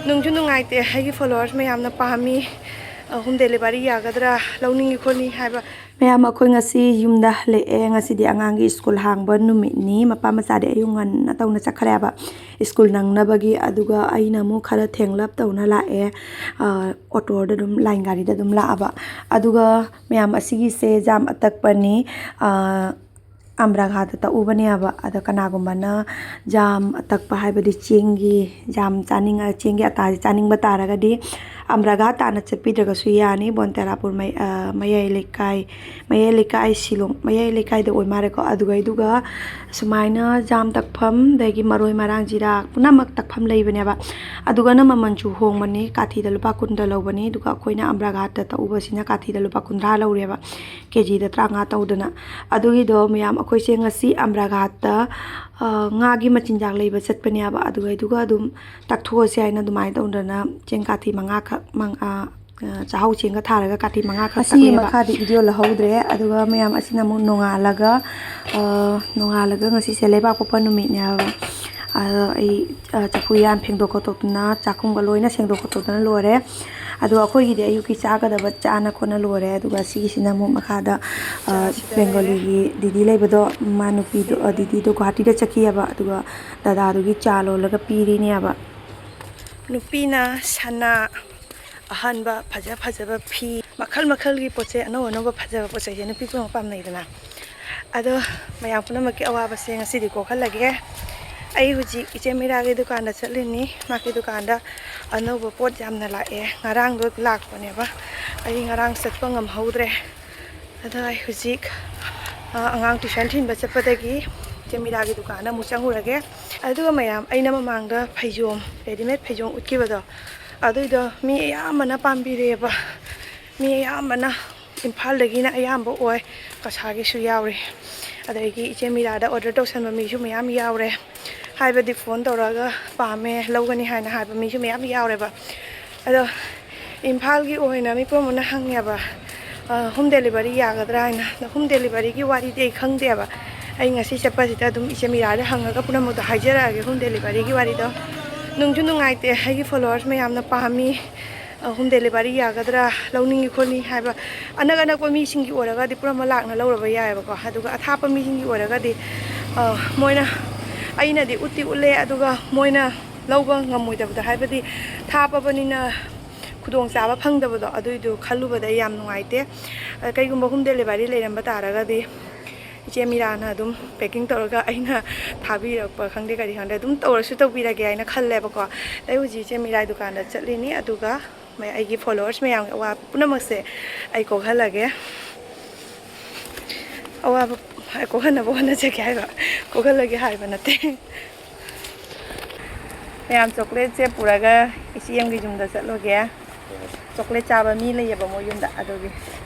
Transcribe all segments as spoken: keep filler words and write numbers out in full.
ꯅꯨꯡꯁꯨ ꯅꯨꯡꯉꯥꯏꯇꯦ, ꯑꯩꯒꯤ followers ꯃꯌꯥꯝꯅ ꯄꯥꯝꯃꯤ, ꯑ, home delivery ꯌꯥꯒꯗ꯭ꯔꯥ, ꯂꯧꯅꯤꯡꯉꯤ ꯈꯣꯠꯅꯤ ꯍꯥꯏꯕ꯫ ꯃꯌꯥꯝ, ꯑꯩꯈꯣꯏ ꯉꯁꯤ ꯌꯨꯝꯗ ꯍꯜꯂꯛꯑꯦ꯫ ꯉꯁꯤꯗꯤ ꯑꯉꯥꯡꯒꯤ ꯁ꯭ꯀꯨꯜ ꯍꯥꯡꯕ ꯅꯨꯃꯤꯠꯅꯤ꯫ ꯃꯄꯥ ꯃꯆꯥꯗꯤ ꯑꯌꯨꯛ ꯉꯟꯅ ꯇꯧꯅ ꯆꯠꯈ꯭ꯔꯦꯕ ꯁ꯭ꯀꯨꯜ ꯅꯪꯅꯕꯒꯤ꯫ ꯑꯗꯨꯒ ꯑꯩꯅ ꯑꯃꯨꯛ ꯈꯔ ꯊꯦꯡꯂꯞ ꯇꯧꯅ ꯂꯥꯛꯑꯦ, ꯑ, ꯑꯣꯇꯣꯗ ꯑꯗꯨꯝ, line ꯒꯥꯔꯤꯗ ꯑꯗꯨꯝ ꯂꯥꯛꯑꯕ꯫ ꯑꯗꯨꯒ ꯃꯌꯥꯝ, ꯑꯁꯤꯒꯤꯁꯦ ꯖꯥꯝ ꯑꯇꯛꯄꯅꯤ꯫ ꯑ, ꯑꯝꯔꯥꯒꯥꯗ ꯇꯛꯎꯕꯅꯦꯕ꯫ ꯑꯗ ꯀꯅꯥꯒꯨꯝꯕꯅ ꯖꯥꯝ ꯑꯇꯛꯄ ꯍꯥꯏꯕꯗꯤ ꯆꯦꯡꯒꯤ ꯖꯥꯝ ꯆꯥꯅꯤꯡꯉ-, ꯆꯦꯡꯒꯤ ꯑꯇꯥꯁꯦ ꯆꯥꯅꯤꯡꯕ ꯇꯥꯔꯒꯗꯤ ꯑꯝꯔꯥꯒꯥ ꯇꯥꯟꯅ ꯆꯠꯄꯤꯗ꯭ꯔꯒꯁꯨ ꯌꯥꯅꯤ꯫ ꯕꯣꯟꯇꯦꯔꯥꯄꯨꯔ ꯃꯩ-, ꯑ, ꯃꯌꯥꯏ ꯂꯩꯀꯥꯏ, ꯃꯌꯥꯏ ꯂꯩꯀꯥꯏ ꯁꯤꯂꯣꯡ ꯃꯌꯥꯏ ꯂꯩꯀꯥꯏꯗ ꯑꯣꯏ ꯃꯥꯜꯂꯦꯀꯣ꯫ ꯑꯗꯨꯒ ꯑꯗꯨꯒ ꯁꯨꯃꯥꯏꯅ ꯖꯥꯝ ꯇꯛꯐꯝ, ꯑꯗꯒꯤ ꯃꯔꯣꯏ ꯃꯔꯥꯡ, ꯖꯤꯔꯥ ꯄꯨꯝꯅꯃꯛ ꯇꯛꯐꯝ ꯂꯩꯕꯅꯦꯕ꯫ ꯑꯗꯨꯒꯅ ꯃꯃꯜꯁꯨ ꯍꯣꯡꯕꯅꯤ, ꯀꯥꯊꯤꯗ ꯂꯨꯄꯥ ꯀꯨꯟꯗ ꯂꯧꯕꯅꯤ꯫ ꯑꯗꯨꯒ ꯑꯩꯈꯣꯏꯅ ꯑꯝꯔꯥꯒꯥꯠꯇ ꯇꯛꯎꯕꯁꯤꯅ ꯀꯥꯊꯤꯗ ꯂꯨꯄꯥ ꯀꯨꯟꯊ꯭ꯔꯥ ꯂꯧꯔꯦꯕ꯫ ꯀꯦ ꯖꯤꯗ ꯇꯔꯥꯃꯉꯥ ꯇꯧꯗꯅ꯫ ꯑꯗꯨꯒꯤꯗꯣ ꯃꯌꯥꯝ, ꯑꯩꯈꯣꯏꯁꯦ ꯉꯁꯤ ꯑꯝꯔꯥꯒꯥꯠꯇ, ꯑ, ꯉꯥꯒꯤ ꯃꯆꯤꯟꯖꯥꯛ ꯂꯩꯕ ꯆꯠꯄꯅꯦꯕ꯫ ꯑꯗꯨꯒ, ꯑꯗꯨꯒ ꯑꯗꯨꯝ ꯇꯥꯛꯊꯣꯛꯑꯁꯦ ꯍꯥꯏꯅ ꯑꯗꯨꯃꯥꯏꯅ ꯇꯧꯗꯅ ꯆꯦꯡ ꯀꯥꯊꯤ ꯃꯉꯥꯈꯛ, ꯃꯪ-, ꯑ, ꯑ, ꯆꯥꯍꯧ ꯆꯦꯡꯒ ꯊꯥꯔꯒ ꯀꯥꯊꯤ ꯃꯉꯥꯈꯛ ꯉꯁꯤꯒꯤ ꯇꯛꯂꯦꯕ꯫ ꯃꯈꯥꯗꯤ video ꯂꯧꯍꯧꯗ꯭ꯔꯦ꯫ ꯑꯗꯨꯒ ꯃꯌꯥꯝ, ꯑꯁꯤꯅ ꯑꯃꯨꯛ ꯅꯣꯡꯉꯥꯜꯂꯒ, ꯑ, ꯅꯣꯡꯉꯥꯜꯂꯒ ꯉꯁꯤꯁꯦ ꯂꯩꯕꯥꯛꯄꯣꯛꯄ ꯅꯨꯃꯤꯠꯅꯦꯕ꯫ ꯑꯗꯣ ꯑꯩ, ꯑ, ꯆꯐꯨ ꯎꯌꯥꯟ ꯐꯦꯡꯗꯣꯛ ꯈꯣꯠꯇꯣꯛꯇꯅ, ꯆꯥꯛꯈꯨꯝꯒ ꯂꯣꯏꯅ ꯁꯦꯡꯗꯣꯛ ꯈꯣꯠꯇꯣꯛꯇꯅ ꯂꯣꯏꯔꯦ꯫ ꯑꯗꯣ ꯑꯩꯈꯣꯏꯒꯤꯗꯤ ꯑꯌꯨꯛꯀꯤ ꯆꯥꯒꯗꯕ ꯆꯥꯅ ꯈꯣꯠꯅ ꯂꯣꯏꯔꯦ꯫ ꯑꯗꯨꯒ ꯁꯤꯒꯤꯁꯤꯅ ꯑꯃꯨꯛ ꯃꯈꯥꯗ, ꯑ, ꯆꯥꯁꯤꯗ ꯂꯩꯔꯦ꯫ ꯕꯦꯡꯒꯣꯂꯤꯒꯤ ꯗꯤꯗꯤ ꯂꯩꯕꯗꯣ, ꯃꯥ ꯅꯨꯄꯤꯗꯣ, ꯑ, ꯁꯤꯒ꯫ ꯗꯤꯗꯤꯗꯣ ꯒꯨꯍꯥꯇꯤꯗ ꯆꯠꯈꯤꯑꯕ꯫ ꯑꯗꯨꯒ ꯗꯗꯥꯗꯨꯒꯤ ꯆꯥ ꯂꯣꯜꯂꯒ ꯄꯤꯔꯤꯅꯦꯕ꯫ ꯅꯨꯄꯤꯅ ꯁꯅꯥ, ꯑꯍꯟꯕ ꯐꯖ ꯐꯖꯕ ꯐꯤ, ꯃꯈꯜ ꯃꯈꯜꯒꯤ ꯄꯣꯠ ꯆꯩ, ꯑꯅꯧ ꯑꯅꯧꯕ ꯐꯖꯕ ꯄꯣꯠ ꯆꯩꯁꯦ ꯅꯨꯄꯤ ꯄꯨꯝꯅꯃꯛ ꯄꯥꯝꯅꯩꯗꯅ꯫ ꯑꯗꯣ ꯃꯌꯥꯝ ꯄꯨꯝꯅꯃꯛꯀꯤ ꯑꯋꯥꯕꯁꯦ ꯉꯁꯤꯗꯤ ꯀꯣꯛꯍꯜꯂꯒꯦ꯫ ꯑꯩ ꯍꯧꯖꯤꯛ ꯏꯆꯦ ꯃꯤꯔꯥꯒꯤ ꯗꯨꯀꯥꯟꯗ ꯆꯠꯂꯤꯅꯤ꯫ ꯃꯥꯒꯤ ꯗꯨꯀꯥꯟꯗ ꯑꯅꯧꯕ ꯄꯣꯠ ꯌꯥꯝꯅ ꯂꯥꯛꯑꯦ꯫ ꯉꯔꯥꯡꯗꯣ ꯂꯥꯛꯄꯅꯦꯕ, ꯑꯩ ꯉꯔꯥꯡ ꯆꯠꯄ ꯉꯝꯍꯧꯗ꯭ꯔꯦ꯫ ꯑꯗꯣ ꯑꯩ ꯍꯧꯖꯤꯛ, ꯑ, ꯑꯉꯥꯡ tuition ꯊꯤꯟꯕ ꯆꯠꯄꯗꯒꯤ ꯏꯆꯦ ꯃꯤꯔꯥꯒꯤ ꯗꯨꯀꯥꯟꯗ ꯑꯃꯨꯛ ꯆꯪꯉꯨꯔꯒꯦ꯫ ꯑꯗꯨꯒ ꯃꯌꯥꯝ, ꯑꯩꯅ ꯃꯃꯥꯡꯗ ꯐꯩꯖꯣꯝ, readymade ꯐꯩꯖꯣꯝ ꯎꯠꯈꯤꯕꯗꯣ, ꯑꯗꯨꯏꯗꯣ ꯃꯤ ꯑꯌꯥꯝꯕꯅ ꯄꯥꯝꯕꯤꯔꯦꯕ꯫ ꯃꯤ ꯑꯌꯥꯝꯕꯅ ꯏꯝꯐꯥꯜꯗꯒꯤꯅ ꯑꯌꯥꯝꯕ ꯑꯣꯏ, ꯀꯁꯥꯔꯒꯤꯁꯨ ꯌꯥꯎꯔꯤ꯫ ꯑꯗꯒꯤ ꯏꯆꯦ ꯃꯤꯔꯥꯗ order ꯇꯧꯁꯟꯕ ꯃꯤꯁꯨ ꯃꯌꯥꯝ ꯌꯥꯎꯔꯦ꯫ ꯍꯥꯏꯕꯗꯤ phone ꯇꯧꯔꯒ ꯄꯥꯝꯃꯦ, ꯂꯧꯒꯅꯤ ꯍꯥꯏꯅ ꯍꯥꯏꯕ ꯃꯤꯁꯨ ꯃꯌꯥꯝ ꯌꯥꯎꯔꯦꯕ꯫ ꯑꯗꯣ ꯏꯝꯐꯥꯜꯒꯤ ꯑꯣꯏꯅ ꯃꯤ ꯄꯨꯝꯅꯃꯛꯅ ꯍꯪꯉꯦꯕ, ꯑ, home delivery ꯌꯥꯒꯗ꯭ꯔꯥ ꯍꯥꯏꯅ꯫ ꯑꯗꯣ home deliveryꯒꯤ ꯋꯥꯔꯤꯗꯤ ꯑꯩ ꯈꯪꯗꯦꯕ꯫ ꯑꯩ ꯉꯁꯤ ꯆꯠꯄꯁꯤꯗ ꯑꯗꯨꯝ ꯏꯆꯦ ꯃꯤꯔꯥꯗ ꯍꯪꯉꯒ ꯄꯨꯝꯅꯃꯛꯇꯣ ꯍꯥꯏꯖꯔꯛꯑꯒꯦ, home deliveryꯒꯤ ꯋꯥꯔꯤꯗꯣ꯫ ꯅꯨꯡꯁꯨ ꯅꯨꯡꯉꯥꯏꯇꯦ, ꯑꯩꯒꯤ followers ꯃꯌꯥꯝꯅ ꯄꯥꯝꯃꯤ, ꯑ, home delivery ꯌꯥꯒꯗ꯭ꯔꯥ, ꯂꯧꯅꯤꯡꯉꯤ ꯈꯣꯠꯅꯤ ꯍꯥꯏꯕ꯫ ꯑꯅꯛ ꯑꯅꯛꯄ ꯃꯤꯁꯤꯡꯒꯤ ꯑꯣꯏꯔꯒꯗꯤ ꯄꯨꯔꯥ ꯂꯥꯛꯅ ꯂꯧꯔꯕ ꯌꯥꯏꯑꯕꯀꯣ, ꯑꯗꯨꯒ ꯑꯊꯥꯞꯄ ꯃꯤꯁꯤꯡꯒꯤ ꯑꯣꯏꯔꯒꯗꯤ, ꯑ, ꯃꯣꯏꯅ, ꯑꯩꯅꯗꯤ ꯎꯠꯇꯤ ꯎꯠꯂꯦ, ꯑꯗꯨꯒ ꯃꯣꯏꯅ ꯂꯧꯕ ꯉꯝꯃꯣꯏꯗꯕꯗꯣ, ꯍꯥꯏꯕꯗꯤ ꯊꯥꯞꯄꯕꯅꯤꯅ ꯈꯨꯗꯣꯡꯆꯥꯕ ꯐꯪꯗꯕꯗꯣ, ꯑꯗꯨꯏꯗꯨ ꯈꯜꯂꯨꯕꯗ ꯑꯩ ꯌꯥꯝ ꯅꯨꯡꯉꯥꯏꯇꯦ꯫ ꯑ, ꯀꯩꯒꯨꯝꯕ home delivery ꯂꯩꯔꯝꯕ ꯇꯥꯔꯒꯗꯤ, ꯏꯆꯦ ꯃꯤꯔꯥꯅ ꯑꯗꯨꯝ packing ꯇꯧꯔꯒ ꯑꯩꯅ ꯊꯥꯕꯤꯔꯛꯄ ꯈꯪꯗꯦ, ꯀꯔꯤ ꯈꯪꯗꯦ, ꯑꯗꯨꯝ ꯇꯧꯔꯁꯨ ꯇꯧꯕꯤꯔꯒꯦ ꯍꯥꯏꯅ ꯈꯜꯂꯦꯕꯀꯣ꯫ ꯑꯩ ꯍꯧꯖꯤꯛ ꯏꯆꯦ ꯃꯤꯔꯥꯒꯤ ꯗꯨꯀꯥꯟꯗ ꯆꯠꯂꯤꯅꯤ, ꯑꯗꯨꯒ ꯃ-, ꯑꯩꯒꯤ followers ꯃꯌꯥꯝꯒꯤ ꯑꯋꯥꯕ ꯄꯨꯝꯅꯃꯛꯁꯦ ꯑꯩ ꯀꯣꯛꯍꯜꯂꯒꯦ꯫ ꯑꯋꯥꯕ ꯀꯣꯛꯍꯟꯅꯕ ꯍꯣꯠꯅꯖꯒꯦ ꯍꯥꯏꯕ, ꯀꯣꯛꯍꯜꯂꯒꯦ ꯍꯥꯏꯕ ꯅꯠꯇꯦ꯫ ꯃꯌꯥꯝ, chocolate ꯁꯦ ꯄꯨꯔꯒ ꯏꯆꯦ ꯑꯃꯒꯤ ꯌꯨꯝꯗ ꯆꯠꯂꯨꯒꯦ꯫ Chocolate ꯆꯥꯕ ꯃꯤ ꯂꯩꯌꯦꯕ ꯃꯣꯏ ꯌꯨꯝꯗ, ꯑꯗꯨꯒꯤ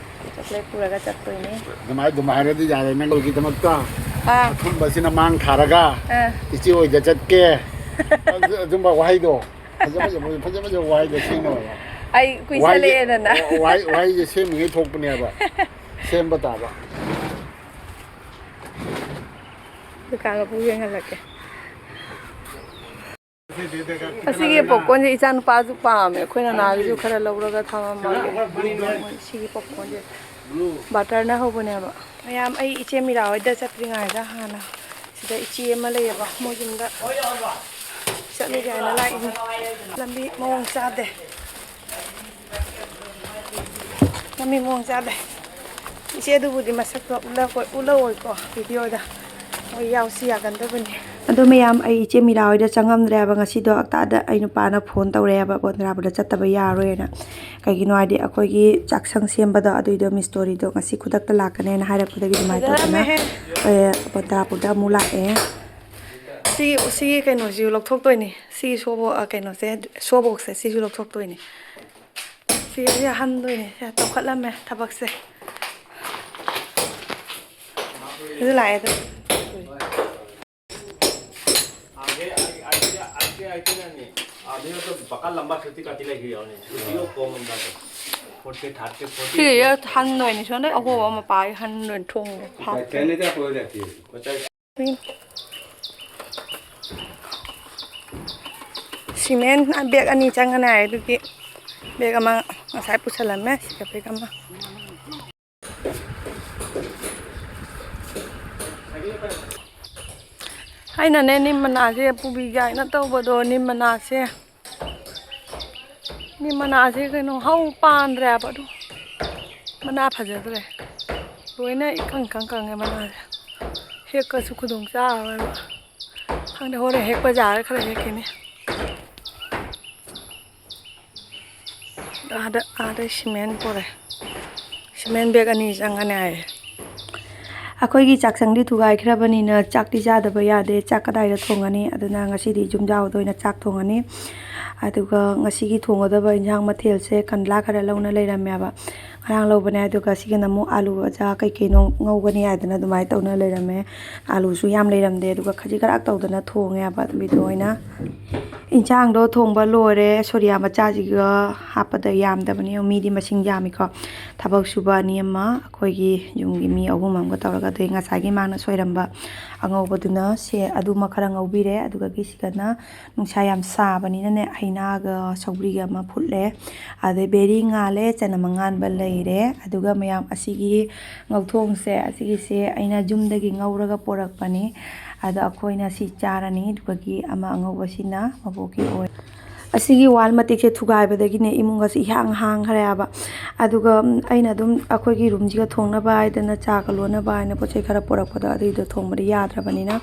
chocolate ꯄꯨꯔꯒ ꯆꯠꯇꯣꯏꯅꯦ꯫ ꯑꯗꯨꯃꯥꯏ, ꯑꯗꯨꯃꯥꯏ ꯍꯥꯏꯔꯗꯤ ꯌꯥꯔꯦ, ꯅꯪꯒꯤꯗꯃꯛꯇ ꯑꯥ꯫ ꯑꯊꯨꯝꯕꯁꯤꯅ ꯃꯥꯡ ꯊꯥꯔꯒ ꯑꯥ꯫ ꯏꯆꯦ ꯍꯣꯏꯗ ꯆꯠꯀꯦ꯫ ꯑꯗꯨ-, ꯑꯗꯨꯝꯕ ꯋꯥꯍꯩꯗꯣ, ꯐꯖ ꯐꯖꯕ, ꯐꯖ ꯐꯖꯕ ꯋꯥꯍꯩꯗꯣ ꯁꯤꯖꯤꯟꯅꯧ ꯍꯥꯏꯕ꯫ ꯑꯩ ꯀꯨꯏꯁꯜꯂꯛꯑꯦꯗꯅ꯫ ꯋꯥꯍꯩꯁꯦ, ꯋꯥꯍꯩ-, ꯋꯥꯍꯩꯁꯦ ꯁꯦꯝꯃꯤꯉꯩ ꯊꯣꯛꯄꯅꯦꯕ꯫ ꯁꯦꯝꯕ ꯇꯥꯕ꯫ ꯗꯨꯀꯥꯟ ꯃꯄꯨ ꯌꯦꯡꯍꯜꯂꯛꯀꯦ꯫ ꯑꯁꯤꯒꯤ popcorn ꯁꯦ ꯏꯆꯥ ꯅꯨꯄꯥꯁꯨ ꯄꯥꯝꯃꯦ꯫ ꯑꯩꯈꯣꯏ ꯅꯅꯥꯒꯤꯁꯨ ꯈꯔ ꯂꯧꯔꯒ ꯊꯝꯃꯝꯃꯒꯦ꯫ ꯃꯣꯏ ꯁꯤꯒꯤ popcorn ꯁꯦ butter ꯅ ꯍꯧꯕꯅꯦꯕ꯫ ꯃꯌꯥꯝ, ꯑꯩ ꯏꯆꯦ ꯃꯤꯔꯥ ꯍꯣꯏꯗ ꯆꯠꯇ꯭ꯔꯤꯉꯩꯗ ꯍꯥꯟꯅ ꯁꯤꯗ ꯏꯆꯦ ꯑꯃ ꯂꯩꯌꯦꯕ, ꯃꯣꯏ ꯌꯨꯝꯗ ꯆꯠꯂꯨꯒꯦ ꯍꯥꯏꯅ ꯂꯥꯛꯏꯅꯤ꯫ ꯂꯝꯕꯤ ꯃꯑꯣꯡ ꯆꯥꯗꯦ꯫ ꯃꯃꯤ ꯃꯑꯣꯡ ꯆꯥꯗꯦ꯫ ꯏꯆꯦ ꯑꯗꯨꯕꯨꯗꯤ ꯃꯁꯛꯇꯣ ꯎꯠꯂꯛꯑꯣꯏ-, ꯎꯠꯂꯛꯑꯣꯏꯀꯣ video ꯗ꯫ ꯃꯣꯏ ꯌꯥꯎꯁꯤ ꯌꯥꯒꯟꯗꯕꯅꯤ꯫ ꯑꯗꯣ ꯃꯌꯥꯝ, ꯑꯩ ꯏꯆꯦ ꯃꯤꯔꯥ ꯍꯣꯏꯗ ꯆꯪꯉꯝꯗ꯭ꯔꯦꯕ ꯉꯁꯤꯗꯣ꯫ ꯉꯟꯇꯥꯗ ꯑꯩ ꯅꯨꯄꯥꯅ phone ꯇꯧꯔꯛꯑꯦꯕ, ꯕꯣꯟꯗ꯭ꯔꯥꯕꯨꯗ ꯆꯠꯇꯕ ꯌꯥꯔꯣꯏꯅ꯫ ꯀꯩꯒꯤꯅꯣ ꯍꯥꯏꯗꯤ ꯑꯩꯈꯣꯏꯒꯤ ꯆꯥꯛꯁꯪ ꯁꯦꯝꯕꯗꯣ ꯑꯗꯨꯏꯗꯣ ꯃꯤꯁꯇꯣꯔꯤꯗꯣ ꯉꯁꯤ ꯈꯨꯗꯛꯇ ꯂꯥꯛꯀꯅꯦꯅ ꯍꯥꯏꯔꯛꯄꯗꯒꯤ ꯑꯗꯨꯃꯥꯏꯅ ꯇꯧꯗꯅ, ꯐꯖꯔꯝꯃꯦꯍꯦ꯫ ꯑꯦ, ꯕꯣꯟꯗ꯭ꯔꯥꯕꯨꯗ ꯑꯃꯨꯛ ꯂꯥꯛꯑꯦ꯫ ꯁꯤ, ꯁꯤꯒꯤ ꯀꯩꯅꯣꯁꯤꯁꯨ ꯂꯧꯊꯣꯛꯇꯣꯏꯅꯤ꯫ ꯁꯤꯒꯤ ꯁꯣꯕꯣ-, ꯑ, ꯀꯩꯅꯣꯁꯦ, ꯁꯣꯕꯣꯛꯁꯦ ꯁꯤꯁꯨ ꯂꯧꯊꯣꯛꯇꯣꯏꯅꯤ꯫ ꯁꯤꯒꯁꯦ ꯍꯟꯗꯣꯏꯅꯦ꯫ ꯁꯦ, ꯇꯧꯈꯠꯂꯝꯃꯦ ꯊꯕꯛꯁꯦ꯫ ꯑꯗꯨ ꯂꯥꯛꯑꯦ ꯑꯗꯨ꯫ आगे, आगे, आगे, आगे, आगे नहीं। आगे तो बका लंबा खेती काटी लगी है, उन्हें। उसी को कम अंदर है। Forty, thirty, forty। ꯁꯤ ꯍꯟꯗꯣꯏꯅꯤ, ꯁꯣꯝꯗ ꯑꯍꯣꯕ ꯃꯄꯥꯒꯤ ꯍꯟꯗꯣꯏꯅꯤ, ꯊꯣꯡ ꯍꯥꯞꯇꯣꯏꯅꯤ꯫ पहले क्या हो जाती है? ꯎꯝ꯫ ꯁꯤꯃꯦꯟ ꯕꯦꯒ ꯑꯅꯤ ꯆꯪꯒꯅꯤ ꯍꯥꯏ, ꯑꯗꯨꯒꯤ ꯕꯦꯒ ꯑꯃ ꯉꯁꯥꯏ ꯄꯨꯁꯜꯂꯝꯃꯦ, ꯁꯤꯒ ꯕꯦꯒ ꯑꯃ꯫ ꯑꯩꯅꯅꯦ, ꯅꯤꯝ ꯃꯅꯥꯁꯦ ꯄꯨꯕꯤꯒꯦ ꯍꯥꯏꯅ ꯇꯧꯕꯗꯣ, ꯅꯤꯝ ꯃꯅꯥꯁꯦ, ꯅꯤꯝ ꯃꯅꯥꯁꯦ ꯀꯩꯅꯣ, ꯍꯧ ꯄꯥꯟꯗ꯭ꯔꯦꯕ, ꯑꯗꯨ ꯃꯅꯥ ꯐꯖꯗ꯭ꯔꯦ, ꯂꯣꯏꯅ ꯏꯀꯪ ꯏꯀꯪ ꯀꯪꯉꯦ ꯃꯅꯥꯁꯦ, ꯍꯦꯛꯀꯁꯨ ꯈꯨꯗꯣꯡ ꯆꯥꯔꯔꯣꯏꯕ꯫ ꯈꯪꯗꯦ, ꯍꯣꯔꯦꯟ ꯍꯦꯛꯄ ꯌꯥꯔ ꯈꯔ ꯍꯦꯛꯈꯤꯅꯤ꯫ ꯑꯥꯗ, ꯑꯥꯗ ꯁꯤꯃꯦꯟ ꯄꯨꯔꯦ꯫ ꯁꯤꯃꯦꯟ ꯕꯦꯒ ꯑꯅꯤ ꯆꯪꯒꯅꯤ ꯍꯥꯏꯌꯦ꯫ ꯑꯩꯈꯣꯏꯒꯤ ꯆꯥꯛꯁꯪꯗꯤ ꯊꯨꯒꯥꯏꯈ꯭ꯔꯕꯅꯤꯅ ꯆꯥꯛꯇꯤ ꯆꯥꯗꯕ ꯌꯥꯗꯦ꯫ ꯆꯥꯛ ꯀꯗꯥꯏꯗ ꯊꯣꯡꯒꯅꯤ? ꯑꯗꯨꯅ ꯉꯁꯤꯗꯤ ꯌꯨꯝꯖꯥꯎꯗ ꯑꯣꯏꯅ ꯆꯥꯛ ꯊꯣꯡꯉꯅꯤ꯫ ꯑꯗꯨꯒ ꯉꯁꯤꯒꯤ ꯊꯣꯡꯒꯗꯕ ꯏꯟꯁꯥꯡ ꯃꯊꯦꯜꯁꯦ ꯀꯟꯂꯥ ꯈꯔ ꯂꯧꯅ ꯂꯩꯔꯝꯃꯦꯕ꯫ ꯉꯔꯥꯡ ꯂꯧꯕꯅꯦ꯫ ꯑꯗꯨꯒ ꯁꯤꯒꯤꯅ ꯑꯃꯨꯛ ꯑꯥꯂꯨ ꯑꯆꯥ ꯀꯩꯀꯩꯅꯣ ꯉꯧꯒꯅꯤ ꯍꯥꯏꯗꯅ ꯑꯗꯨꯃꯥꯏꯅ ꯇꯧꯅ ꯂꯩꯔꯝꯃꯦ꯫ ꯑꯥꯂꯨꯁꯨ ꯌꯥꯝ ꯂꯩꯔꯝꯗꯦ꯫ ꯑꯗꯨꯒ ꯈꯖꯤꯛ ꯈꯔꯥꯛ ꯇꯧꯗꯅ ꯊꯣꯡꯉꯦꯕ ꯕꯤꯗꯣ ꯍꯣꯏꯅ꯫ ꯏꯟꯁꯥꯡꯗꯣ ꯊꯣꯡꯕ ꯂꯣꯏꯔꯦ꯫ ꯁꯣꯔꯤꯌꯥ ꯃꯆꯥꯁꯤꯒ ꯍꯥꯞꯄꯗ ꯌꯥꯝꯗꯕꯅꯤ꯫ ꯃꯤꯗꯤ ꯃꯁꯤꯡ ꯌꯥꯝꯃꯤꯀꯣ꯫ ꯊꯕꯛ ꯁꯨꯕ ꯑꯅꯤ ꯑꯃ, ꯑꯩꯈꯣꯏꯒꯤ ꯌꯨꯝꯒꯤ ꯃꯤ ꯑꯍꯨꯝ ꯑꯃꯒ ꯇꯧꯔꯒ, ꯑꯗꯩ ꯉꯁꯥꯏꯒꯤ ꯃꯥꯅ ꯁꯣꯏꯔꯝꯕ ꯑꯉꯧꯕꯗꯨꯅ ꯁꯦ ꯑꯗꯨꯃ ꯈꯔ ꯉꯧꯕꯤꯔꯦ꯫ ꯑꯗꯨꯒ ꯁꯤꯗꯅ ꯅꯨꯡꯁꯥ ꯌꯥꯝ ꯁꯥꯕꯅꯤꯅꯅꯦ, ꯍꯩꯅꯥꯒ ꯁꯧꯒ꯭ꯔꯤꯒ ꯑꯃ ꯐꯨꯠꯂꯦ꯫ ꯑꯗꯩ ꯕꯦꯔꯤ ꯉꯥꯜꯂꯦ, ꯆꯅꯝ ꯑꯉꯥꯟꯕ ꯂꯩꯔꯦ꯫ ꯑꯗꯨꯒ ꯃꯌꯥꯝ, ꯑꯁꯤꯒꯤ ꯉꯧꯊꯣꯡꯁꯦ, ꯑꯁꯤꯒꯤꯁꯦ ꯑꯩꯅ ꯌꯨꯝꯗꯒꯤ ꯉꯧꯔꯒ ꯄꯣꯔꯛꯄꯅꯤ꯫ ꯑꯗꯣ ꯑꯩꯈꯣꯏꯅ ꯁꯤ ꯆꯥꯔꯅꯤ꯫ ꯑꯗꯨꯒꯤ ꯑꯃ ꯑꯉꯧꯕꯁꯤꯅ ꯃꯕꯣꯛꯀꯤ ꯑꯣꯏ꯫ ꯑꯁꯤꯒꯤ ꯋꯥꯜ ꯃꯇꯦꯛꯁꯦ ꯊꯨꯒꯥꯏꯕꯗꯒꯤꯅꯦ ꯏꯃꯨꯡ ꯑꯁꯤ ꯏꯍꯥꯡ ꯍꯥꯡꯈ꯭ꯔꯦ ꯍꯥꯏꯕ꯫ ꯑꯗꯨꯒ, ꯎꯝ, ꯑꯩꯅ ꯑꯗꯨꯝ ꯑꯩꯈꯣꯏꯒꯤ ꯔꯨꯝꯁꯤꯒ ꯊꯣꯡꯅꯕ ꯍꯥꯏꯗꯅ ꯆꯥꯒ ꯂꯣꯟꯅꯕ ꯍꯥꯏꯅ ꯄꯣꯠ ꯆꯩ ꯈꯔ ꯄꯨꯔꯛꯄꯗꯣ, ꯑꯗꯨꯏꯗꯣ ꯊꯣꯡꯕꯗꯤ ꯌꯥꯗ꯭ꯔꯕꯅꯤꯅ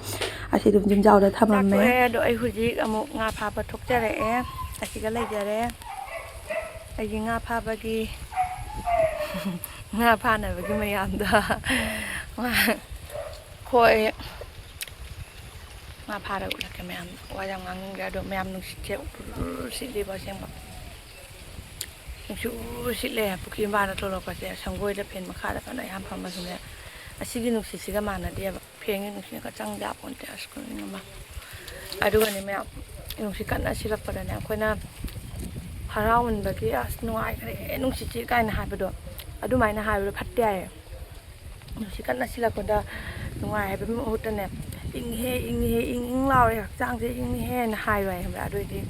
ꯑꯁꯤ ꯑꯗꯨꯝ ꯌꯨꯝꯖꯥꯎꯗ ꯊꯝꯃꯝꯃꯦ꯫ ꯆꯥꯛ ꯇꯣꯛꯑꯦ, ꯑꯗꯣ ꯑꯩ ꯍꯧꯖꯤꯛ ꯑꯃꯨꯛ ꯉꯥ ꯐꯥꯕ ꯊꯣꯛꯆꯔꯛꯑꯦ꯫ ꯑꯁꯤꯒ ꯂꯩꯖꯔꯦ꯫ ꯑꯩꯒꯤ ꯉꯥ ꯐꯥꯕꯒꯤ ꯉꯥ ꯐꯥꯅꯕꯒꯤ ꯃꯌꯥꯝꯗꯣ꯫ ꯈꯣꯏ ꯉꯥ ꯐꯥꯔꯒ ꯎꯠꯂꯛꯀꯦ ꯃꯌꯥꯝꯗ꯫ ꯋꯥ ꯌꯥꯝ ꯉꯥꯡꯅꯤꯡꯗ꯭ꯔꯦ, ꯑꯗꯣ ꯃꯌꯥꯝ ꯅꯨꯡꯁꯤꯠꯁꯦ ꯎꯔꯨꯔꯨ ꯁꯤꯠꯂꯤꯕ ꯑꯁꯦꯡꯕ꯫ ꯅꯨꯡꯁꯤꯠ ꯎꯔꯨꯔꯨ ꯁꯤꯠꯂꯦ꯫ ꯄꯨꯈ꯭ꯔꯤ ꯃꯄꯥꯟꯗ ꯊꯣꯛꯂꯛꯄꯁꯦ, ꯁꯪꯒꯣꯏꯗ ꯐꯦꯟ ꯃꯈꯥꯗ ꯐꯅ ꯌꯥꯝ ꯐꯝꯃꯁꯨꯅꯦ, ꯑꯁꯤꯒꯤ ꯅꯨꯡꯁꯤꯠꯁꯤꯒ ꯃꯥꯟꯅꯗꯦꯕ꯫ ꯐꯦꯟꯒꯤ ꯅꯨꯡꯁꯤꯠꯅ ꯈꯔ ꯆꯪꯗꯦ ꯍꯥꯄꯣꯟꯇꯦ, ꯑꯁ, ꯀꯔꯤꯅꯣꯃ꯫ ꯑꯗꯨꯒꯅꯦ ꯃꯌꯥꯝ, ꯅꯨꯡꯁꯤꯠ ꯀꯟꯅ ꯁꯤꯜꯂꯛꯄꯗꯅꯦ, ꯑꯩꯈꯣꯏꯅ ꯍꯔꯥꯎꯃꯟꯕꯒꯤ "ꯑꯁ, ꯅꯨꯡꯉꯥꯏꯈ꯭ꯔꯦ, ꯅꯨꯡꯁꯤꯠꯁꯤ" ꯀꯥꯏꯅ ꯍꯥꯏꯕꯗꯣ, ꯑꯗꯨꯃꯥꯏꯅ ꯍꯥꯏꯕꯗꯣ ꯐꯠꯇꯦ ꯍꯥꯏꯌꯦ꯫ ꯅꯨꯡꯁꯤꯠ ꯀꯟꯅ ꯁꯤꯜꯂꯛꯄꯗ ꯅꯨꯡꯉꯥꯏ ꯍꯥꯏꯕꯒꯤ ꯃꯍꯨꯠꯇꯅꯦ, "ꯏꯪꯍꯦ, ꯏꯪꯍꯦ, ꯏꯪ ꯏꯪ ꯂꯥꯎꯔꯦ, ꯍꯛꯆꯥꯡꯁꯦ ꯏꯪꯍꯦꯅ" ꯍꯥꯏꯕ ꯍꯥꯏꯕ꯭ꯔꯥ? ꯑꯗꯨꯑꯣꯏꯗꯤ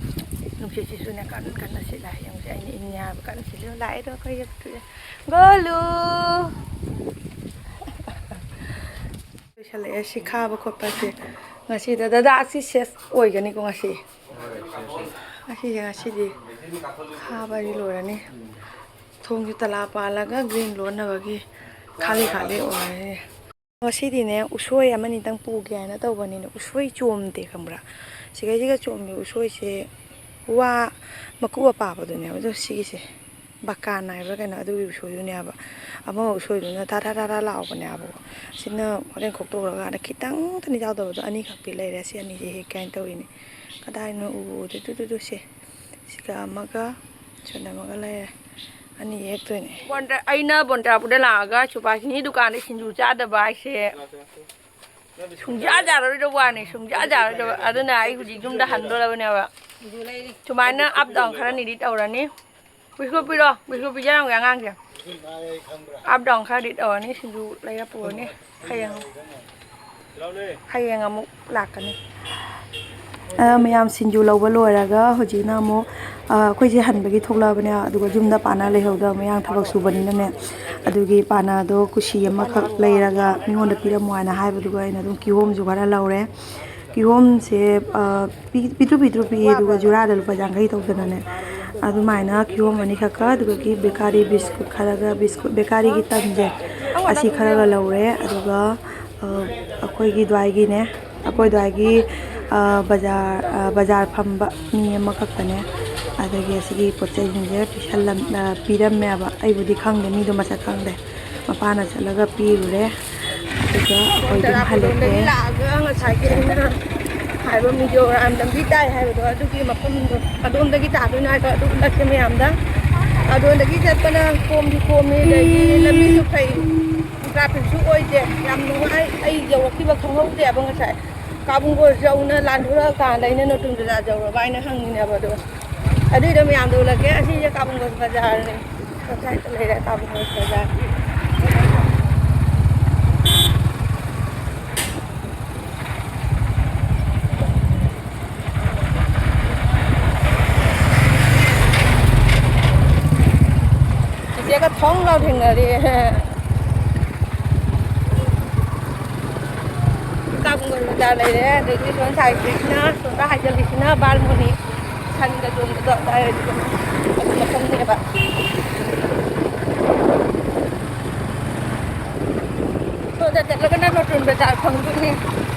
ꯅꯨꯡꯁꯤꯠꯁꯤꯁꯨꯅꯦ ꯀꯟ ꯀꯟꯅ ꯁꯤꯠꯂꯦ꯫ ꯌꯦꯡꯉꯨꯁꯦ, ꯑꯩꯅ ꯏꯪꯉꯦ ꯍꯥꯏꯕ ꯀꯟꯅ ꯁꯤꯠꯂꯦ꯫ ꯂꯥꯛꯑꯦꯗꯣ ꯑꯩꯈꯣꯏ ꯌꯦꯛꯇꯨꯁꯦ꯫ ꯒꯣꯂꯨ! ꯂꯣꯏꯁꯜꯂꯛꯑꯦ ꯁꯤ ꯈꯥꯕ ꯈꯣꯠꯄꯁꯦ꯫ ꯉꯁꯤꯗ ꯗꯗꯥ ꯑꯁꯤ ꯁꯦꯐ ꯑꯣꯏꯒꯅꯤꯀꯣ ꯉꯁꯤ꯫ ꯑꯁꯤꯁꯦ ꯉꯁꯤꯗꯤ ꯈꯥꯕꯗꯤ ꯂꯣꯏꯔꯅꯤ꯫ ꯊꯣꯡꯁꯨ ꯇꯂꯥ ꯄꯥꯜꯂꯒ ꯒ꯭ꯔꯤꯟ ꯂꯣꯟꯅꯕꯒꯤ ꯈꯥꯂꯤ ꯈꯥꯂꯤ ꯑꯣꯏꯔꯦ꯫ ꯉꯁꯤꯗꯤꯅꯦ ꯎꯁꯣꯏ ꯑꯃꯅꯤꯇꯪ ꯄꯨꯒꯦ ꯍꯥꯏꯅ ꯇꯧꯕꯅꯤꯅ ꯎꯁꯣꯏ ꯆꯣꯝꯗꯦ ꯈꯪꯕ꯭ꯔꯥ? ꯁꯤꯒꯩꯁꯤꯒ ꯆꯣꯝꯃꯤ ꯎꯁꯣꯏꯁꯦ ꯋꯥ ꯃꯀꯨ ꯑꯄꯥꯕꯗꯨꯅꯦꯕ꯫ ꯑꯗꯣ ꯁꯤꯒꯤꯁꯦ ꯕꯀꯥꯟ ꯍꯥꯏꯕ꯭ꯔꯥ ꯀꯩꯅꯣ ꯑꯗꯨꯒꯤ ꯎꯁꯣꯏꯗꯨꯅꯦꯕ꯫ ꯑꯃ ꯎꯁꯣꯏꯗꯨꯅ ꯊꯥ ꯊꯥ ꯊꯥ ꯊꯥ ꯂꯥꯎꯕꯅꯦꯕꯀꯣ꯫ ꯁꯤꯅ ꯍꯣꯔꯦꯟ ꯈꯣꯛꯇꯣꯛꯎꯔꯀꯥꯟꯗ ꯈꯤꯇꯪꯇꯅꯤ ꯌꯥꯎꯗꯕꯗꯣ ꯑꯅꯤꯈꯛꯇꯤ ꯂꯩꯔꯦ꯫ ꯁꯤ ꯑꯅꯤꯁꯦ ꯍꯦꯛꯀꯦ ꯍꯥꯏꯅ ꯇꯧꯔꯤꯅꯦ꯫ ꯀꯗꯥꯏꯅꯣ ꯎꯕꯨ ꯎꯗꯦ꯫ ꯇꯨ ꯇꯨ ꯇꯨ ꯁꯦ꯫ ꯁꯤꯒ ꯑꯃꯒ ꯁꯤꯗ ꯑꯃꯒ ꯂꯩꯔꯦ꯫ ꯑꯅꯤ ꯍꯦꯛꯇꯣꯏꯅꯦ꯫ ꯕꯣꯟꯗ-, ꯑꯩꯅ ꯕꯣꯟꯇ꯭ꯔꯥꯄꯨꯔꯗ ꯂꯥꯛꯑꯒ ꯁꯨꯕꯥꯁꯤꯅꯤ ꯗꯨꯀꯥꯟꯗ ꯁꯤꯡꯖꯨ ꯆꯥꯗꯕ ꯍꯥꯏꯁꯦ ꯁꯨꯡꯌꯥ ꯌꯥꯔꯔꯣꯏꯗꯕ ꯋꯥꯅꯤ, ꯁꯨꯡꯌꯥ ꯌꯥꯔꯔꯣꯏꯗꯕ꯫ ꯑꯗꯨꯅ ꯑꯩ ꯍꯧꯖꯤꯛ ꯌꯨꯝꯗ ꯍꯟꯗꯣꯔꯕꯅꯦꯕ꯫ ꯁꯨꯃꯥꯏꯅ ꯑꯞ ꯗꯥꯎꯟ ꯈꯔꯅꯤꯗꯤ ꯇꯧꯔꯅꯤ꯫ ꯕꯤꯁꯀꯨꯠ ꯄꯤꯔꯣ, ꯕꯤꯁꯀꯨꯠ ꯄꯤꯖꯔꯝꯒꯦ ꯑꯉꯥꯡꯁꯦ꯫ ꯑꯞ ꯗꯥꯎꯟ ꯈꯔꯗꯤ ꯇꯧꯔꯅꯤ, ꯁꯤꯡꯖꯨ ꯂꯩꯔ ꯄꯨꯔꯅꯤ꯫ ꯍꯌꯦꯡ, ꯍꯌꯦꯡ ꯑꯃꯨꯛ ꯂꯥꯛꯀꯅꯤ꯫ ꯑ, ꯃꯌꯥꯝ ꯁꯤꯡꯖꯨ ꯂꯧꯕ ꯂꯣꯏꯔꯒ ꯍꯧꯖꯤꯛꯅ ꯑꯃꯨꯛ, ꯑ, ꯑꯩꯈꯣꯏꯁꯦ ꯍꯟꯕꯒꯤ ꯊꯣꯛꯂꯛꯑꯕꯅꯦ꯫ ꯑꯗꯨꯒ ꯌꯨꯝꯗ ꯄꯥꯅ ꯂꯩꯍꯧꯗꯕ, ꯃꯌꯥꯡ ꯊꯕꯛ ꯁꯨꯕꯅꯤꯅꯅꯦ꯫ ꯑꯗꯨꯒꯤ ꯄꯥꯅꯗꯣ ꯀꯨꯁꯤ ꯑꯃꯈꯛ ꯂꯩꯔꯒ ꯃꯤꯉꯣꯟꯗ ꯄꯤꯔꯝꯃꯣ ꯍꯥꯏꯅ ꯍꯥꯏꯕꯗꯨꯒ ꯑꯩꯅ ꯑꯗꯨꯝ ꯀꯤꯍꯣꯝꯁꯨ ꯈꯔ ꯂꯧꯔꯦ꯫ ꯀꯤꯍꯣꯝꯁꯦ, ꯑ, ꯄꯤ-, ꯄꯤꯛꯇ꯭ꯔꯨ ꯄꯤꯛꯇ꯭ꯔꯨ ꯄꯤꯛꯑꯦ, ꯑꯗꯨꯒ ꯖꯨꯔꯥꯗ ꯂꯨꯄꯥ ꯌꯥꯡꯈꯩ ꯇꯧꯗꯅꯅꯦ꯫ ꯑꯗꯨꯃꯥꯏꯅ ꯀꯤꯍꯣꯝ ꯑꯅꯤꯈꯛꯀ, ꯑꯗꯨꯗꯒꯤ ꯕꯦꯀꯥꯔꯤ ꯕꯤꯁꯀꯨꯠ ꯈꯔꯒ, ꯕꯤꯁꯀꯨꯠ, ꯕꯦꯀꯥꯔꯤꯒꯤ ꯇꯟꯁꯦ ꯑꯁꯤ ꯈꯔꯒ ꯂꯧꯔꯦ꯫ ꯑꯗꯨꯒ, ꯑ, ꯑꯩꯈꯣꯏꯒꯤ ꯑꯗꯨꯋꯥꯏꯒꯤꯅꯦ, ꯑꯩꯈꯣꯏ ꯑꯗꯨꯋꯥꯏꯒꯤ, ꯑ, ꯕꯖꯥꯔ, ꯑ, ꯕꯖꯥꯔ ꯐꯝꯕ ꯃꯤ ꯑꯃꯈꯛꯇꯅꯦ꯫ ꯑꯗꯒꯤ ꯑꯁꯤꯒꯤ ꯄꯣꯠ ꯆꯩꯁꯤꯡꯁꯦ ꯄꯤꯁꯜꯂꯝ-, ꯑ, ꯄꯤꯔꯝꯃꯦꯕ꯫ ꯑꯩꯕꯨꯗꯤ ꯈꯪꯗꯦ, ꯃꯤꯗꯣ ꯃꯁꯛ ꯈꯪꯗꯦ꯫ ꯃꯄꯥꯅ ꯆꯠꯂꯒ ꯄꯤꯔꯨꯔꯦ꯫ ꯑꯗꯨꯒ ꯑꯩꯈꯣꯏ ꯑꯗꯨꯝ ꯍꯜꯂꯛꯑꯦ꯫ ꯇꯔꯥꯄꯨꯔꯗꯒꯤ ꯂꯥꯛꯑꯒ ꯉꯁꯥꯏꯒꯤ ꯑꯩꯅ ꯍꯥꯏꯕ ꯃꯤꯖꯣꯔꯥꯝ ꯂꯝꯕꯤ ꯇꯥꯏ ꯍꯥꯏꯕꯗꯣ, ꯑꯗꯨꯒꯤ ꯃꯐꯝꯗꯣ ꯑꯗꯣꯝꯗꯒꯤ ꯇꯥꯗꯣꯏꯅꯦ ꯍꯥꯏꯕ꯫ ꯑꯗꯨ ꯅꯛꯀꯦ ꯃꯌꯥꯝꯗ꯫ ꯑꯗꯣꯝꯗꯒꯤ ꯆꯠꯄꯅ ꯀꯣꯝꯁꯨ ꯀꯣꯝꯃꯤ, ꯑꯗꯒꯤ ꯂꯝꯕꯤꯁꯨ ꯐꯩ, ꯇ꯭ꯔꯥꯐꯤꯛꯁꯨ ꯑꯣꯏꯗꯦ꯫ ꯌꯥꯝ ꯅꯨꯡꯉꯥꯏ꯫ ꯑꯩ ꯌꯧꯔꯛꯈꯤꯕ ꯈꯪꯍꯧꯗꯦꯕ ꯉꯁꯥꯏ꯫ ꯀꯥꯕꯨꯡꯒꯣꯔ ꯌꯧꯅ ꯂꯥꯟꯊꯣꯔꯛꯑꯀꯥꯟꯗ ꯑꯩꯅ ꯅꯣꯇꯨꯝ ꯕꯖꯥꯔ ꯌꯧꯔꯕ ꯍꯥꯏꯅ ꯍꯪꯉꯤꯅꯦꯕ꯫ ꯑꯗꯣ ꯑꯗꯨꯏꯗꯣ ꯃꯌꯥꯝꯗꯣ ꯎꯠꯂꯛꯀꯦ꯫ ꯑꯁꯤꯁꯦ ꯀꯥꯕꯨꯡꯒꯣꯔ ꯕꯖꯥꯔꯅꯦ꯫ ꯁꯣꯝ ꯁꯥꯏꯗꯇ ꯂꯩꯔꯦ ꯀꯥꯕꯨꯡꯒꯣꯔ ꯕꯖꯥꯔ꯫ ꯊꯣꯡ ꯂꯥꯎ ꯊꯦꯡꯅꯔꯦ꯫ ꯀꯥꯡꯒꯜ ꯃꯆꯥ ꯂꯩꯔꯦ, ꯑꯗꯒꯤ ꯁꯣꯝ ꯁꯥꯏꯠꯀꯤꯁꯤꯅ, ꯁꯣꯝꯗ ꯍꯥꯏꯖꯤꯜꯂꯤꯁꯤꯅ ꯕꯥꯜꯃꯣꯅꯤ꯫ ꯁꯟꯒ ꯆꯣꯡꯕꯗꯣ ꯑꯗꯨꯋꯥꯏ ꯑꯗꯨ ꯃꯐꯝꯅꯦꯕ꯫ ꯁꯣꯝꯗ ꯆꯠꯂꯒꯅ ꯅꯣꯇꯨꯟ ꯕꯖꯥꯔ ꯐꯪꯗꯣꯏꯅꯦ꯫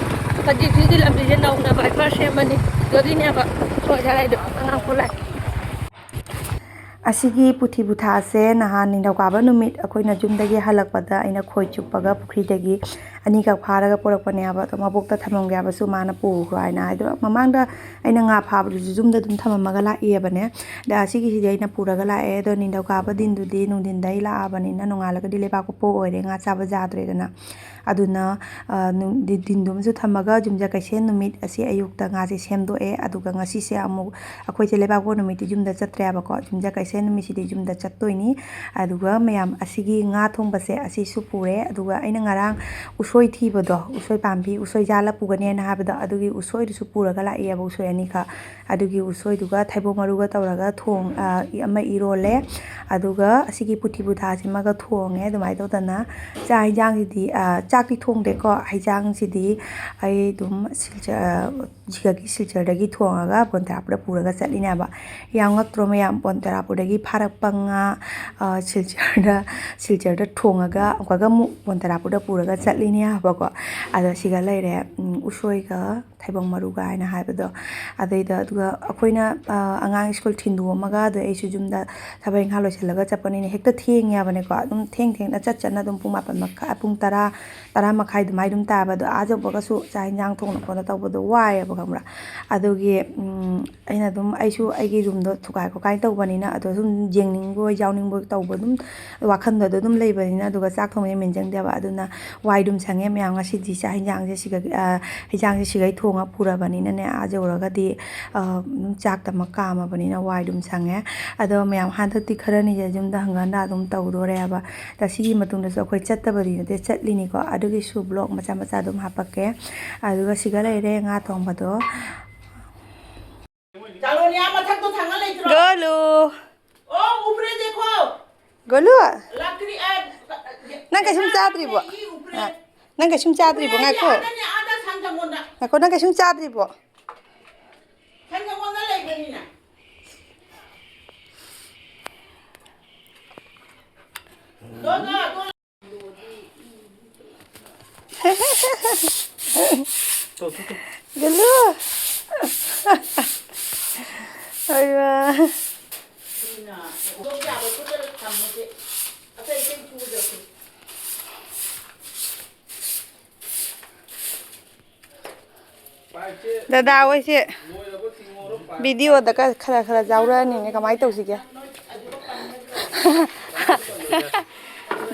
ꯍꯧꯖꯤꯛ ꯁꯤꯒꯤ ꯂꯝꯕꯤꯁꯦ ꯅꯧꯅ ꯕꯥꯏꯄꯥꯁ ꯁꯦꯝꯕꯅꯤ꯫ ꯑꯗꯨꯒꯤꯅꯦꯕ ꯁꯣꯏ ꯍꯥꯏꯗꯣ ꯑꯉꯥꯡ ꯈꯨꯂꯥꯏ꯫ ꯑꯁꯤꯒꯤ ꯄꯨꯊꯤ ꯄꯨꯊꯥꯁꯦ ꯅꯍꯥꯟ ꯅꯤꯡꯊꯧꯀꯥꯕ ꯅꯨꯃꯤꯠ ꯑꯩꯈꯣꯏꯅ ꯌꯨꯝꯗꯒꯤ ꯍꯜꯂꯛꯄꯗ ꯑꯩꯅ ꯈꯣꯏ ꯆꯨꯞꯄꯒ ꯄꯨꯈ꯭ꯔꯤꯗꯒꯤ ꯑꯅꯤꯈꯛ ꯐꯥꯔꯒ ꯄꯨꯔꯛꯄꯅꯦ ꯍꯥꯏꯕ꯫ ꯑꯗꯣ ꯃꯕꯣꯛꯇ ꯊꯝꯃꯝꯒꯦ ꯍꯥꯏꯕꯁꯨ ꯃꯥꯅ ꯄꯨꯈ꯭ꯔꯣ ꯍꯥꯏꯅ ꯍꯥꯏꯗꯣ꯫ ꯃꯃꯥꯡꯗ ꯑꯩꯅ ꯉꯥ ꯐꯥꯕꯗꯨꯁꯨ ꯌꯨꯝꯗ ꯑꯗꯨꯝ ꯊꯝꯃꯝꯃꯒ ꯂꯥꯛꯏꯕꯅꯦ꯫ ꯑꯗ ꯑꯁꯤꯒꯤꯁꯤꯗꯤ ꯑꯩꯅ ꯄꯨꯔꯒ ꯂꯥꯛꯑꯦ꯫ ꯑꯗꯣ ꯅꯤꯡꯊꯧꯀꯥꯕ ꯗꯤꯟꯗꯨꯗꯤ ꯅꯨꯡꯊꯤꯟꯗ ꯑꯩ ꯂꯥꯛꯑꯕꯅꯤꯅ ꯅꯣꯡꯉꯥꯜꯂꯒꯗꯤ ꯂꯩꯕꯥꯛ ꯄꯣꯛꯄ ꯑꯣꯏꯔꯦ, ꯉꯥ ꯆꯥꯕ ꯌꯥꯗ꯭ꯔꯦꯗꯅ꯫ ꯑꯗꯨꯅ, ꯑ, ꯅꯨꯡ-, ꯗꯤ-, ꯗꯤꯟꯗꯨꯃꯁꯨ ꯊꯝꯃꯒ ꯌꯨꯝꯖꯀꯩꯁꯦꯟ ꯅꯨꯃꯤꯠ ꯑꯁꯤ ꯑꯌꯨꯛꯇ ꯉꯥꯁꯦ ꯁꯦꯝꯗꯣꯛꯑꯦ꯫ ꯑꯗꯨꯒ ꯉꯁꯤꯁꯦ ꯑꯃꯨꯛ ꯑꯩꯈꯣꯏꯁꯦ ꯂꯩꯕꯥꯛꯄꯣꯛꯄ ꯅꯨꯃꯤꯠꯇꯤ ꯌꯨꯝꯗ ꯆꯠꯇ꯭ꯔꯦꯕꯀꯣ꯫ ꯌꯨꯝꯖꯀꯩꯁꯦꯟ ꯅꯨꯃꯤꯠꯁꯤꯗꯤ ꯌꯨꯝꯗ ꯆꯠꯇꯣꯏꯅꯤ꯫ ꯑꯗꯨꯒ ꯃꯌꯥꯝ ꯑꯁꯤꯒꯤ ꯉꯥ ꯊꯣꯡꯕꯁꯦ ꯑꯁꯤꯁꯨ ꯄꯨꯔꯦ꯫ ꯑꯗꯨꯒ ꯑꯩꯅ ꯉꯔꯥꯡ ꯎꯁꯣꯏ ꯊꯤꯕꯗꯣ, ꯎꯁꯣꯏ ꯄꯥꯝꯕꯤ, ꯎꯁꯣꯏ ꯌꯥꯜꯂ ꯄꯨꯒꯅꯦꯅ ꯍꯥꯏꯕꯗꯣ, ꯑꯗꯨꯒꯤ ꯎꯁꯣꯏꯗꯨꯁꯨ ꯄꯨꯔꯒ ꯂꯥꯛꯑꯦꯕ, ꯎꯁꯣꯏ ꯑꯅꯤꯈꯛ꯫ ꯑꯗꯨꯒꯤ ꯎꯁꯣꯏꯗꯨꯒ ꯊꯩꯕꯣꯡ ꯃꯔꯨꯒ ꯇꯧꯔꯒ ꯊꯣꯡ-, ꯑ, ꯑꯃ ꯏꯔꯣꯜꯂꯦ꯫ ꯑꯗꯨꯒ ꯑꯁꯤꯒꯤ ꯄꯨꯊꯤ ꯄꯨꯊꯥꯁꯤꯃꯒ ꯊꯣꯡꯉꯦ꯫ ꯑꯗꯨꯃꯥꯏꯅ ꯇꯧꯗꯅ ꯆꯥꯛ ꯍꯤꯟꯖꯥꯡꯁꯤꯗꯤ, ꯑ, ꯆꯥꯛꯇꯤ ꯊꯣꯡꯗꯦꯀꯣ꯫ ꯍꯤꯟꯖꯥꯡꯁꯤꯗꯤ ꯑꯩ ꯑꯗꯨꯝ ꯁꯤꯜꯆ-, ꯑ, ꯁꯤꯗꯒꯤ ꯁꯤꯜꯆꯔꯗꯒꯤ ꯊꯣꯡꯉꯒ ꯕꯣꯟꯇꯦꯔꯥꯄꯨꯔꯗ ꯄꯨꯔꯒ ꯆꯠꯂꯤꯅꯦꯕ꯫ ꯌꯥꯝ ꯉꯛꯇ꯭ꯔꯣ ꯃꯌꯥꯝ? ꯕꯣꯟꯇꯦꯔꯥꯄꯨꯔꯗꯒꯤ ꯐꯥꯔꯛꯄ ꯉꯥ, ꯑ, ꯁꯤꯜꯆꯔꯗ, ꯁꯤꯜꯆꯔꯗ ꯊꯣꯡꯉꯒ ꯑꯃꯨꯛꯀꯒ ꯑꯃꯨꯛ ꯕꯣꯟꯇꯦꯔꯥꯄꯨꯔꯗ ꯄꯨꯔꯒ ꯆꯠꯂꯤꯅꯦ ꯍꯥꯏꯕꯀꯣ꯫ ꯑꯗꯣ ꯁꯤꯒ ꯂꯩꯔꯦ, ꯎꯝ, ꯎꯁꯣꯏꯒ ꯊꯩꯕꯣꯡ ꯃꯔꯨꯒ ꯍꯥꯏꯅ ꯍꯥꯏꯕꯗꯣ꯫ ꯑꯗꯩꯗ, ꯑꯗꯨꯒ ꯑꯩꯈꯣꯏꯅ, ꯑ, ꯑꯉꯥꯡ ꯁ꯭ꯀꯨꯜ ꯊꯤꯟꯗꯣꯛꯑꯝꯃꯒ, ꯑꯗꯩ ꯑꯩꯁꯨ ꯌꯨꯝꯗ ꯊꯕꯛ ꯏꯪꯈꯥꯡ ꯂꯣꯏꯁꯤꯜꯂꯒ ꯆꯠꯄꯅꯤꯅ ꯍꯦꯛꯇ ꯊꯦꯡꯉꯦ ꯍꯥꯏꯕꯅꯤꯀꯣ꯫ ꯑꯗꯨꯝ ꯊꯦꯡ ꯊꯦꯡꯅ ꯆꯠ ꯆꯠꯅ ꯑꯗꯨꯝ ꯄꯨꯡ ꯃꯥꯄꯟ ꯃꯈꯥꯏ, ꯄꯨꯡ ꯇꯔꯥ, ꯇꯔꯥ ꯃꯈꯥꯏ ꯑꯗꯨꯃꯥꯏ ꯑꯗꯨꯝ ꯇꯥꯕ꯫ ꯑꯗꯣ ꯑꯥ ꯌꯧꯕꯒꯁꯨ ꯆꯥꯛ ꯏꯟꯖꯥꯡ ꯊꯣꯡꯅ ꯈꯣꯠꯅ ꯇꯧꯕꯗꯣ ꯋꯥꯏꯌꯦꯕ, ꯈꯪꯕ꯭ꯔꯥ? ꯑꯗꯨꯒꯤ, ꯎꯝ, ꯑꯩꯅ ꯑꯗꯨꯝ, ꯑꯩꯁꯨ ꯑꯩꯒꯤ ꯔꯨꯝꯗꯣ ꯊꯨꯒꯥꯏ ꯈꯣꯠꯀꯥꯏ ꯇꯧꯕꯅꯤꯅ, ꯑꯗꯣ ꯁꯨꯝ ꯌꯦꯡꯅꯤꯡꯕꯣꯏ ꯌꯥꯎꯅꯤꯡꯕꯣꯏ ꯇꯧꯕ ꯑꯗꯨꯝ ꯋꯥꯈꯟꯗꯣ ꯑꯗꯨ ꯑꯗꯨꯝ ꯂꯩꯕꯅꯤꯅ, ꯑꯗꯨꯒ ꯆꯥꯛ ꯊꯣꯡꯕ ꯃꯦꯟ ꯆꯪꯗꯦꯕ꯫ ꯑꯗꯨꯅ ꯋꯥꯏ ꯑꯗꯨꯝ ꯁꯪꯉꯦ ꯃꯌꯥꯝ꯫ ꯉꯁꯤꯗꯤ ꯆꯥꯛ ꯍꯤꯟꯖꯥꯡꯁꯦ ꯁꯤꯒ, ꯑ, ꯍꯤꯟꯖꯥꯡꯁꯦ ꯁꯤꯒꯩ ꯊꯣꯡꯉ ꯄꯨꯔꯕꯅꯤꯅꯅꯦ, ꯑꯥ ꯌꯧꯔꯒꯗꯤ, ꯑ, ꯑꯗꯨꯝ ꯆꯥꯛꯇꯃꯛ ꯀꯥꯝꯃꯕꯅꯤꯅ ꯋꯥꯏ ꯑꯗꯨꯝ ꯁꯪꯉꯦ꯫ ꯑꯗꯣ ꯃꯌꯥꯝ ꯍꯟꯗꯛꯇꯤ ꯈꯔꯅꯤꯁꯦ ꯌꯨꯝꯗ ꯍꯪꯒꯠ ꯍꯟꯗ ꯑꯗꯨꯝ ꯇꯧꯗꯣꯔꯦꯕ꯫ ꯑꯗ ꯁꯤꯒꯤ ꯃꯇꯨꯡꯗꯁꯨ ꯑꯩꯈꯣꯏ ꯆꯠꯇꯕꯗꯤ ꯅꯠꯇꯦ, ꯆꯠꯂꯤꯅꯤꯀꯣ꯫ ꯑꯗꯨꯒꯤꯁꯨ vlog ꯃꯆꯥ ꯃꯆꯥ ꯑꯗꯨꯝ ꯍꯥꯄꯛꯀꯦ꯫ ꯑꯗꯨꯒ ꯁꯤꯒ ꯂꯩꯔꯦ ꯉꯥ ꯊꯣꯡꯕꯗꯣ꯫ ꯆꯥꯂꯣꯅꯤ, ꯑꯥ ꯃꯊꯛꯇꯣ ꯊꯥꯡꯒꯠ ꯂꯩꯇ꯭ꯔꯣ? ꯒꯣꯂꯨ꯫ ꯑꯣ, ꯎꯕ꯭ꯔꯦ ꯗꯦꯈꯣ꯫ ꯒꯣꯂꯨ, ꯅꯪ ꯀꯩꯁꯨꯝ ꯆꯥꯗ꯭ꯔꯤꯕꯣ? ꯑ, ꯅꯪ ꯀꯩꯁꯨꯝ ꯆꯥꯗ꯭ꯔꯤꯕꯣ? ꯉꯥꯏꯈꯣ꯫ ꯉꯥꯏꯈꯣ, ꯅꯪ ꯀꯩꯁꯨꯝ ꯆꯥꯗ꯭ꯔꯤꯕꯣ? ꯒꯣꯂꯨ꯫ ꯑꯣꯏꯃꯥ꯫ ꯗꯗꯥ ꯍꯣꯏꯁꯦ ꯚꯤꯗꯤꯑꯣꯗ ꯈꯔ ꯈꯔ ꯌꯥꯎꯔꯛꯑꯅꯤꯅꯦ, ꯀꯃꯥꯏꯅ ꯇꯧꯁꯤꯒꯦ?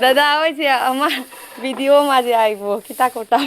ꯗꯗꯥ ꯍꯣꯏꯁꯦ ꯑꯃ ꯚꯤꯗꯤꯑꯣ ꯃꯥꯁꯦ ꯑꯩꯕꯨ ꯈꯤꯇ ꯀꯣꯇꯥ꯫